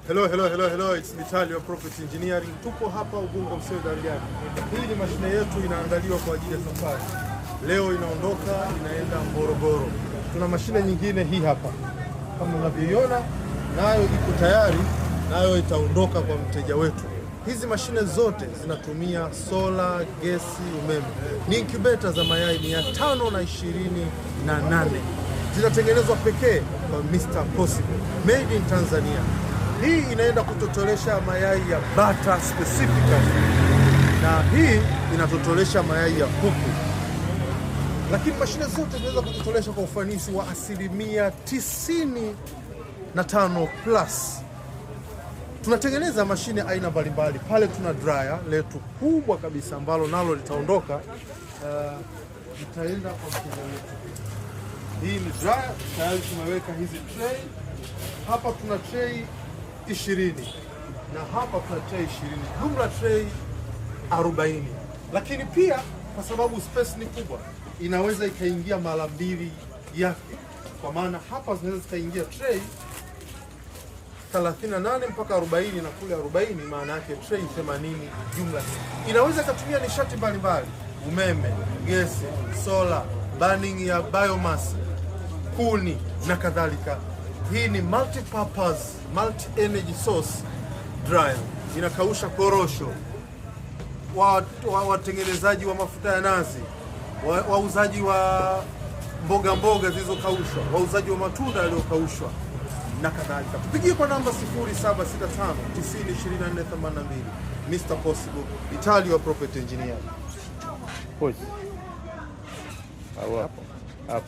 Hello, hello, hello, hello. It's Vitalio Property Engineering. Tupo hapa Ubungo Msewe Darajani. Hii ni mashine yetu inaandaliwa kwa ajili ya safari. Leo inaondoka inaenda Morogoro. Tuna mashine nyingine hii hapa kama unavyoiona, nayo iko tayari, nayo itaondoka kwa mteja wetu. Hizi mashine zote zinatumia sola, gesi, umeme. Ni incubator za mayai 528, zinatengenezwa pekee kwa Mr. Possible, made in Tanzania. Hii inaenda kutotolesha mayai ya bata specifically, na hii inatotolesha mayai ya kuku, lakini mashine zote zinaweza kutotolesha kwa ufanisi wa 95% plus. Tunatengeneza mashine aina mbalimbali pale. Tuna dryer letu kubwa kabisa ambalo nalo litaondoka, litaenda kwa mteja wetu. Hii ni dryer, tayari tumeweka hizi tray hapa. Tuna tray 20 na hapa tuna tray 20, jumla tray 40. Lakini pia kwa sababu space ni kubwa, inaweza ikaingia mara mbili yake, kwa maana hapa zinaweza zikaingia tray 38 mpaka 40 na kule 40, maana yake tray 80 jumla. Inaweza ikatumia nishati mbalimbali: umeme, gesi, sola, burning ya biomass, kuni na kadhalika. Hii ni multi-purpose, multi energy source dryer, inakausha korosho, watengenezaji wa mafuta ya nazi, wauzaji wa mboga mboga zilizokaushwa, wauzaji wa matunda yaliyokaushwa na kadhalika. Tupigie kwa namba 0765 90 24 82. Mr. Possible, Italio Property Engineer. Pause. Hapo hapo.